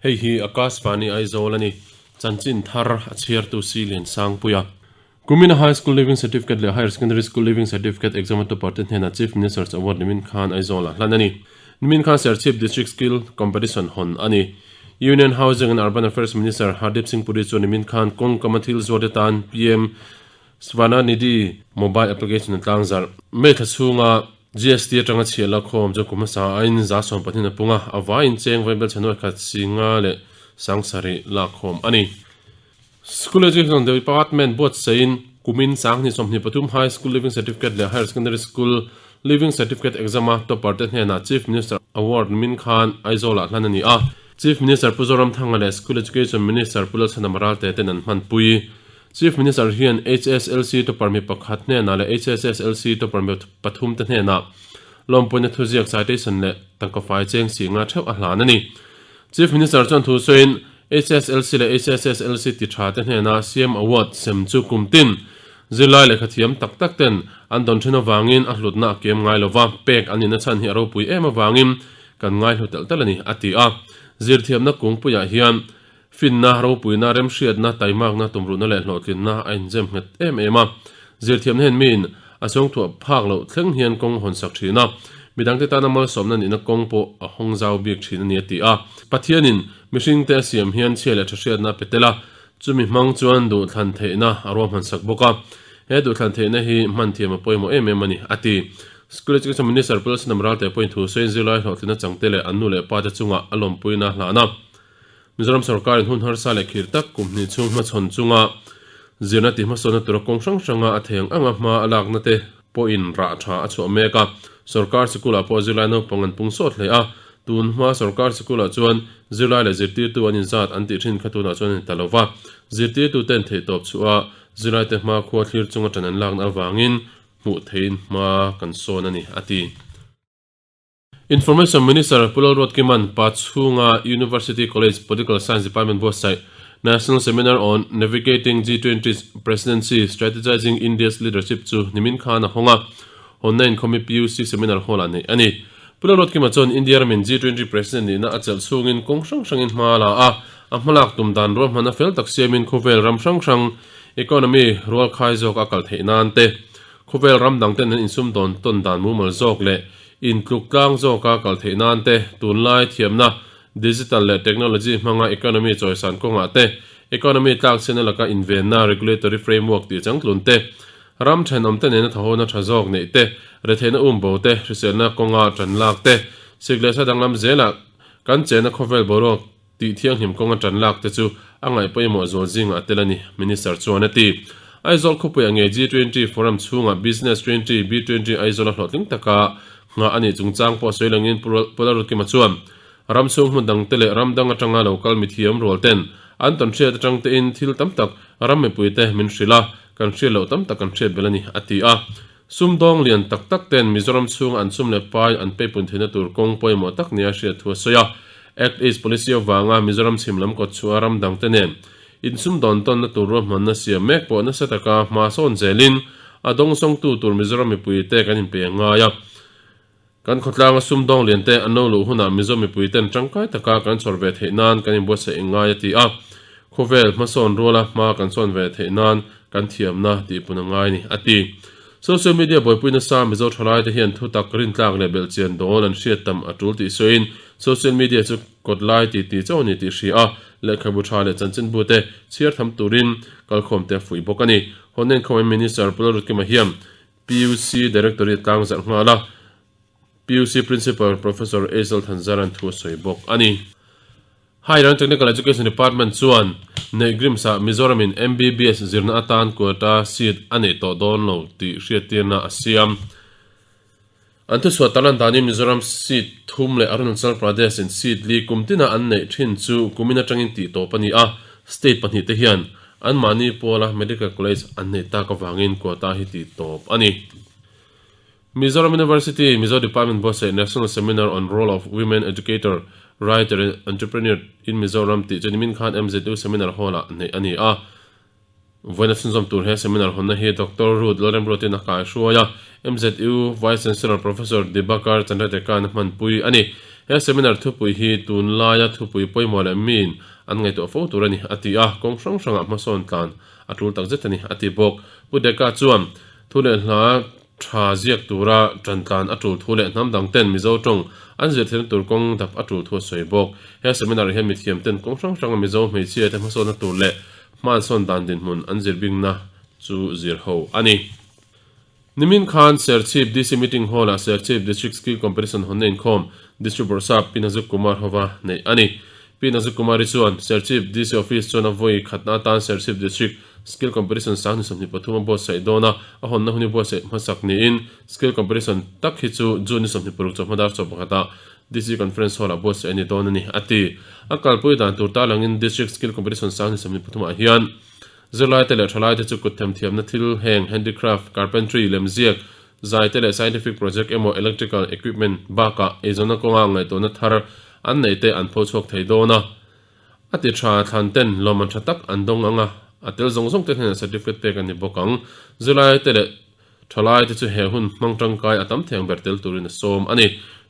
Hei hi Akashvani Aizawl a ni. Chanchin thar a chhiartu Si Liansangpuia. Kumina High School Leaving Certificate leh Higher Secondary School Leaving Certificate exam a topper te hnenah Chief Minister's Award nimin khan Aizawl-ah hlan a ni. Nimin khan Serchhip District Skill Competition hawn a ni. Union Housing and Urban Affairs Minister Hardeep Singh Puri chu nimin khan kawngkam a thil zuar te tan PM Svananidhi mobile application a tlangzarh. May thla chhunga GST atanga chhiah la khawm chu kum hmasa aiin 12% a pung a, a vaiin cheng vaibel chhe nuai khat si nga leh sang sarih lak khawm a ni. School Education Department buatsaiin kumin sanghnih 23 High School Leaving Certificate leh Higher Secondary School Leaving Certificate exam a topper te hnenah Chief Minister Award min khan Aizawl-ah hlan a ni a. Chief Minister Pu Zoramthanga leh School Education Minister Pu Lalchhana Maralte ten an hmanpui. Chief Minister hian HSLC topper mi pakhat hnenah leh HSSLC topper mi pathum te hnenah lawmpuina thuziak citation leh tangka fai cheng si nga theuh a hlan a ni. Chief Minister chuan thu sawiin HSLC leh HSSLC ti tha te hnena CM Award sem chu kum tin zirlai lehkha thiam tak tak ten an dawn then avangin a hlutna a kem ngai lova, pek an nihna chhan hi a ropui em avangin kan ngaihlu telh telh a ni, a ti a. Zirthiamna kungpuiah hian Finna, ropuina, remhriatna, taimakna, tumruhna leh hlawhtlinna a inzem nghet em em a. Zirthiamna hian miin a chhungthuah phak loh thleng hian kawng hawn sak thin a, midangte tana malsawmna nihna kawng pawh a hawng zau bik thin a ni a ti a. Pathianin mihringte a siam hian chhia leh tha hriatna a pe tel a, chumi hmang chuan duhthlan theihna a ruahman sak bawk a. He duhthlan theihna hi hman thiam a pawimawh em em a ni, a ti. School Education Minister Pu Lalsanam Ralte pawhin thu sawiin zirlai hlawhtlinna changte leh an nu leh pate chungah a lawmpuina hlan a. Mizoram sorkarin hun harsa leh khir tak kum hnih chhung hmachhawn chunga zirna tih hmasawnna tura kawng hrang hranga a thei ang anga hma a lakna te pawhin rah tha a chhuah mek a. Sorkar sikulah pawh zirlai naupang an pung sawt hle a, tun hma sorkar sikulah chuan zirlai leh zirtirtu an inzat an tih thin kha tunah chuan a ni ta lo va, zirtirtu ten theihtawp chhuah a zirlaite hma khua thlir chunga ṭan an lakna avangin hmuh theihin hma kan sawn a ni, a ti. Information Minister Pu Lalruatkima'n Pachhunga University College Political Science Department buatsaih National Seminar on Navigating G20's Presidency, Strategizing India's Leadership chu nimin khan a hawng a, hawnna inkhawmi PUC Seminar Hall-ah neih a ni. Pu Lalruatkima chuan India ramin G20 President nihna a chelh chhungin kawng hrang hrangin hma a la a, a hmalak tum dan ruahmanna fel tak siamin khawvel ram hrang hrang economy rualkhai zawk a kal theih nan te, khawvel ram dangten an insumdawn tawn dan mumal zawk leh Intluk tlang zawka kal theih nan te, tunlai thiamna, digital leh technology hmanga economy chawisan kawngah te, economy tlakchhiatna laka invenna regulatory framework tih changtlun te, ram thenawmte nena thawhona tha zawk neih te, retheihna umbo te, hriselna kawnga tan lak te, sik leh sa danglam zelah kan chenna khawvel boruak tih thianghlim kawnga tan lak te chu a ngaih pawimawh zual zingah a tel a ni, Minister chuan a ti. Aizawl khawpuiah nge G20 Forum chhungah Business 20, B20 Aizawl a hlawhtling taka nghah a nih chungchang pawh sawi langin Pu Lalrutkima chuan ram chhung hmun dangte leh ram dang atanga lo kal mithiam rual ten an tawn hriat atang tein thil tam tak ram mipuite min hrilh a, kan hriat loh tam tak kan hriat belh a ni, a ti a. Sumdawng lian tak tak ten Mizoram chhunga an sum leh pai an peipun theihna tur kawng pawimawh tak nia hriat thu a sawi a. Act East Policy avanga Mizoram chhim lam kawt chhuah ram dangte nen insumdawn tawnna tur ruahmanna siam mek pawh nasa taka hma sawn zelin a dawngsawngtu tur Mizoram mipuite kan inpe a ngai a. Kan khawtlanga sumdawng lian te an lo luh hunah Mizo mipui ten tangkai taka kan chhawr ve theih nan kan inbuatsaih ngai a ti a. Khawvel hmasawn ruala hma kan sawn ve theih nan kan thiamna tihpun a ngai ni, a ti. Social media buaipui nasa Mizo thalai te hian thutak rintlak leh belhchian dawl an hriat tam a tul tih sawiin social media chu kawt lai ti ti chauh a ni tih hria a, lehkhabu tha leh chanchinbu te chhiar tham turin kalkhawm te a fuih bawk a ni. Hawnen Khawmai Minister Pu Lalrutkima hian PUC Directorate tlang zarh nghal a, PUC Principal Professor Aizal Thanzaran thu a sawi bawk a ni. Higher and Technical Education Department chuan Neihgrimsa Mizoramin MBBS zirna atan quota seat a neih tawh dawn lo tih hriattirna a siam. An thuchhuah tarlan danin Mizoram seat thum leh Arunachal Pradesh in seat li kum tina an neih thin chu kumin atangin tih tawp a ni a, state pahnih te hian Anmahni pawla Medical College an neih tak avangin quota hi tih tawp a ni. Mizoram University Mizo Department buatsaih National Seminar on Role of Women Educator, Writer and Entrepreneur in Mizoram tih chu nimin khan MZU Seminar Hall-ah neih a ni a. Vawiina chhunzawm tur he seminar hawnna hi Doctor Ruth Lalremruatin a kaihruai a, MZU Vice Chancellor Professor Dibakar Chandradeka'n a hmanpui a ni. He seminar thupui hi tunlaia thupui pawimawh leh miin an ngaihtuah fo tur a ni, a ti a, kawng hrang hrangah hmasawn tlan a tul takzet a ni, a ti bawk. Pu Deka chuan thu leh hla tha ziak tura tan tlan a tul thu leh hnam dang ten Mizo tawng an zir theihna tur kawng dap a tul thu a sawi bawk. He seminar hian mithiam ten kawng hrang hranga Mizo hmeichhia te hmasawnna tur leh hmansawn dan dinhmun an zir bingna chu zir ho a ni. Nimin khan Serchhip DC Meeting Hall-ah Serchhip District Skill Competition hawnna inkhawm District Bawrhsap Pi Nazuk Kumar hova neih a ni. Pi Nazuk Kumari chuan Serchhip DC Office chuan a vawi khatna atan Serchhip District Skill Competition 2023 a buatsaih dawn a, a hawnna hun hi buatsaih hmasak niin Skill Competition tak hi chu June ni 26 chawhma dar chaw pakhatah DC Conference Hall-ah buatsaih a ni dawn a ni, a ti. A kalpui dan tur tarlangin District Skill Competition 2023 ah hian Zirlaite leh thalaite chu kut themthiamna thil heng handicraft, carpentry, lemziak, zaite leh scientific project emaw electrical equipment bakah eizawnna kawnga ngaihtuahna thar an neihte an pho chhuak thei dawn a. A ti tha thlan ten lawmman tha tak an dawng ang a, a tel zawng zawng te hnenah certificate pek a ni bawk ang. Zirlaite leh thalaite chu he hun hmang tangkai a tam thei ang ber tel turin a sawm a ni.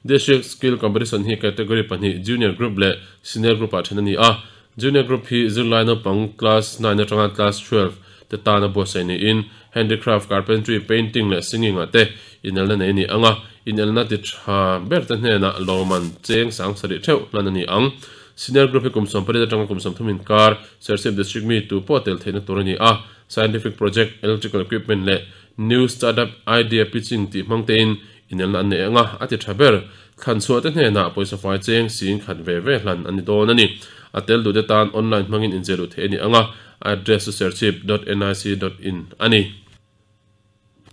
District Skill Competition hi category pahnih Junior Group leh Senior Group ah then a ni a. Junior Group hi zirlai naupang class nine atanga class 12 te tana buatsaih niin Handicraft, Carpentry, Painting leh Singing ah te inelna nei a ni ang a, inelna ti tha ber te hnenah lawmman cheng sang sarih theuh hlan a ni ang. Senior Group hi kum 18 atanga kum 30 inkar Serchhip District mi tu pawh tel theihna tur a ni a. Scientific Project, Electrical Equipment leh New Startup Idea Pitching tih hmang tein inelna an nei ang a, a ti tha ber. Thlanchhuah te hnenah pawisa fai cheng sing khat ve ve hlan a ni dawn a ni. A tel duhte tan online hmangin inziah luh theih a ni ang a, address chu serchhip dot nic dot in a ni.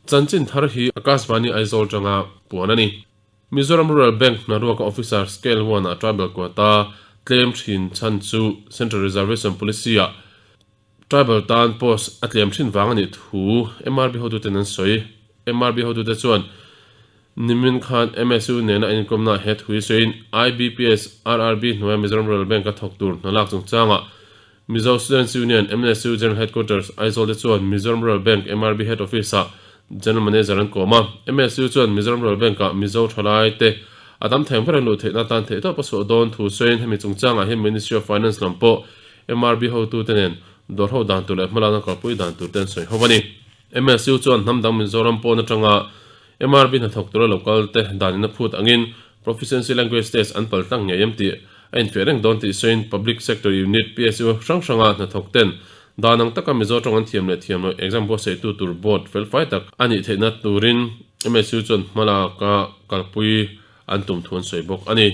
Chanchin thar hi Akashvani Aizawl tanga puan a ni. Mizoram Rural Bank hnaruaka Officer Scale one ah Tribal Quota tlem thin chhan chu Central Reservation Policy ah Tribal tan post a tlem thin vang a nih thu MRB hotuten an sawi. MRB hotute chuan nimin khan MSU nena an inkawmnaah he thu hi sawiin IBPS, RRB hnuaia Mizoram Rural Bank a thawk tur hnalak chungchangah Mizo Students Union, MSU, General Headquarters, Aizawl te chuan Mizoram Rural Bank, MRB Head Office-ah General Manager an kawm a. MSU chuan Mizoram Rural Bank-ah Mizo thalai te a tam theng ber an luh theihna atan theihtawp a chhuah dawn thu sawiin hemi chungchangah hian Ministry of Finance lam pawh MRB hotute nen dawr ho dan tur leh hmalakna kalpui dan tur te an sawi ho a ni. MSU chuan hnam dang Mizoram pawn atanga MRB hnathawk tura lo kal te danin a phut angin Proficiency Language Test an pal tlang ngei em tih a infiah reng dawn tih sawiin Public Sector Unit, PSU, hrang hranga hnathawk ten dan ang taka Mizo tawng an thiam leh thiam loh exam buatsaihtu tur board felfai tak a nih theihna turin MSU chuan hmalaka kalpui an tum thu an sawi bawk a ni.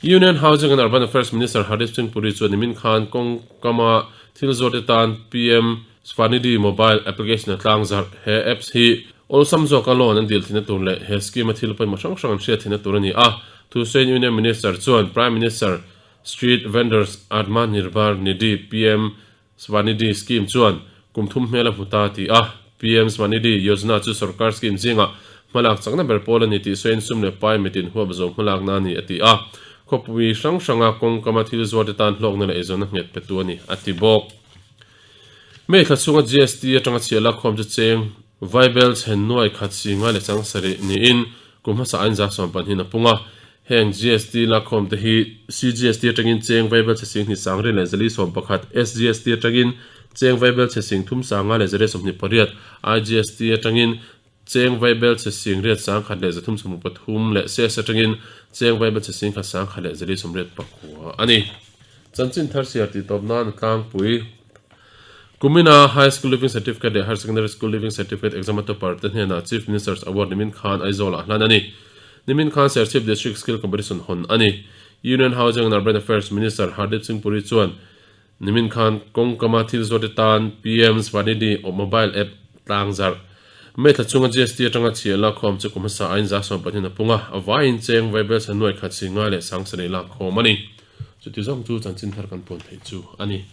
Union Housing and Urban Affairs Minister Hardeep Singh Puri chuan nimin khan kawngkama thil zuarte tan PM Svanidhi mobile application a tlang zarh. He apps hi awlsam zawka loan an dil theihna tur leh he scheme a thil pawimawh hrang hrang an hriat theihna tur a ni a. Thusawiin Union Minister chuan Prime Minister Street Vendors Atma Nirbhar Nidhi PM Svanidhi scheme chuan kum thum hmel a hmu ta tih a, PM Svanidhi Yojana chu sorkar scheme zingah hmalak chakna ber pawl a ni tih sawiin sum leh pai mitin huap zo hmalakna a ni a ti a, khawpui hrang hranga kawngkama thil zuarte tan hlawkna leh eizawnna nghet petu a ni a ti bawk. May thla chhunga GST atanga chhiah lakkhawm chu cheng Vaibel chhen nuai khat si ngai leh chang sarih niin kum hmasa ain za sawm pahnihin a pung a, Heng GST lakkhawm te hi CGST atangin cheng vaibel chhe sing hnih sang rin leh zali 11, SGST atangin cheng vaibel chhe sing thum sanga leh zariat 28, IGST atangin cheng vaibel chhe sing riat sang khat leh zathum 63 leh CS atangin cheng vaibel chhe sing khat sang khat leh zali 84 a ni. Chanchin thar siar tih tawp nan a tlangpui. Kumina High School Leaving Certificate leh Higher Secondary School Leaving Certificate exam a topper te hnenah Chief Minister's Award nimin khan Aizawl-ah hlan a ni. Nimin khan Serchhip District Skill Competition hawn a ni. Union Housing and Urban Affairs Minister Hardeep Singh Puri chuan nimin khan kawngkama thil zuarte tan PM Svanidhi mobile app tlang zarh. May thla chhunga GST atanga chhiah lakkhawm chu kum hmasa aiin za 12 a pung a, a vaiin cheng vaibel sa nuai khat si ngai leh sang sarih lakkhawm a ni. Chuti zawng chu chanchin thar kan puan theih chu a ni.